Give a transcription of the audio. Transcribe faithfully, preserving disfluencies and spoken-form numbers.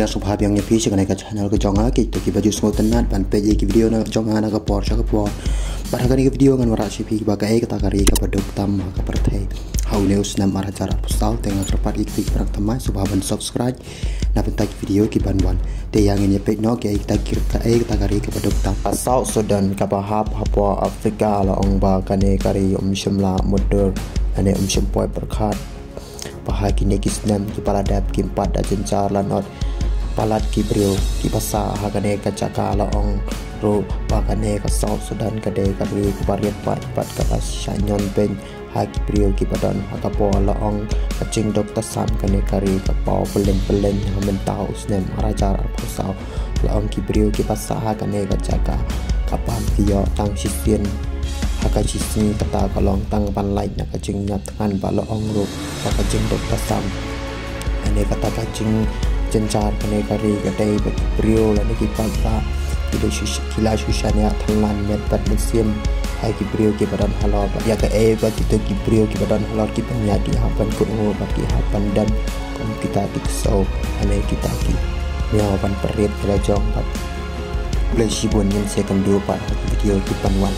Sngewbha biang ïa phi sha kane ka channel ka jong nga, kito kiba ju sngewtynnat ban peit ïa ki video na jong nga na ka por sha ka por. Bad ha kane ka video ngan wanrah sha phi ba kaei kata ka ri kaba duk tam ha ka pyrthei. Ha une u snem ar hajar arphew saw, te nga kyrpad ïa phi ki paralok thymmai sngewbha ban subscribe na bynta ki video ki ban wan. Te ïa ngin ïa peit noh kaei kata ki, kaei kata ka ri kaba duk tam. Ka South Sudan kaba hap hapoh Africa la ong ba kane ka ri um shym la mutdur lane um shym poi pyrkhat ba ha kine ki snem kiba la dep kim pat da jynjar lanot palat ki briew kiba sah ha kane ka jaka. La ong ruh ba kane ka South Sudan ka dei ka ri kaba riat palat bad kaba shah ñion beiñ ha ki briew kiba don ha ka por. La ong ka jingduk tasam kane ka ri ka paw pylleng pylleng ha mynta u snem ar hajar arphew saw. La ong ki briew kiba sah ha kane ka jaka ka bam ki ïoh tang shisien ha ka shisngi, kata ka long tang ban lait na ka jingïap thngan. Ba la ong ruh ba ka jingduk tasam kane kata ka jingjynjar kane ka ri ka dei ba ki briew lane ki paidbah ki la shu, ki la shu shaniah thngan met bad mynsiem ha ki briew kiba don halor. Bad ïa kaei ba kito ki briew kiba don halor ki pynïadei hap ban kut, ba ki hap ban don kum kita ki ksew lane kita ki miaw ban pynrit ki la jong. Bad khublei shibun, ngin sa ïakynduh pat ha ki video ki ban wan.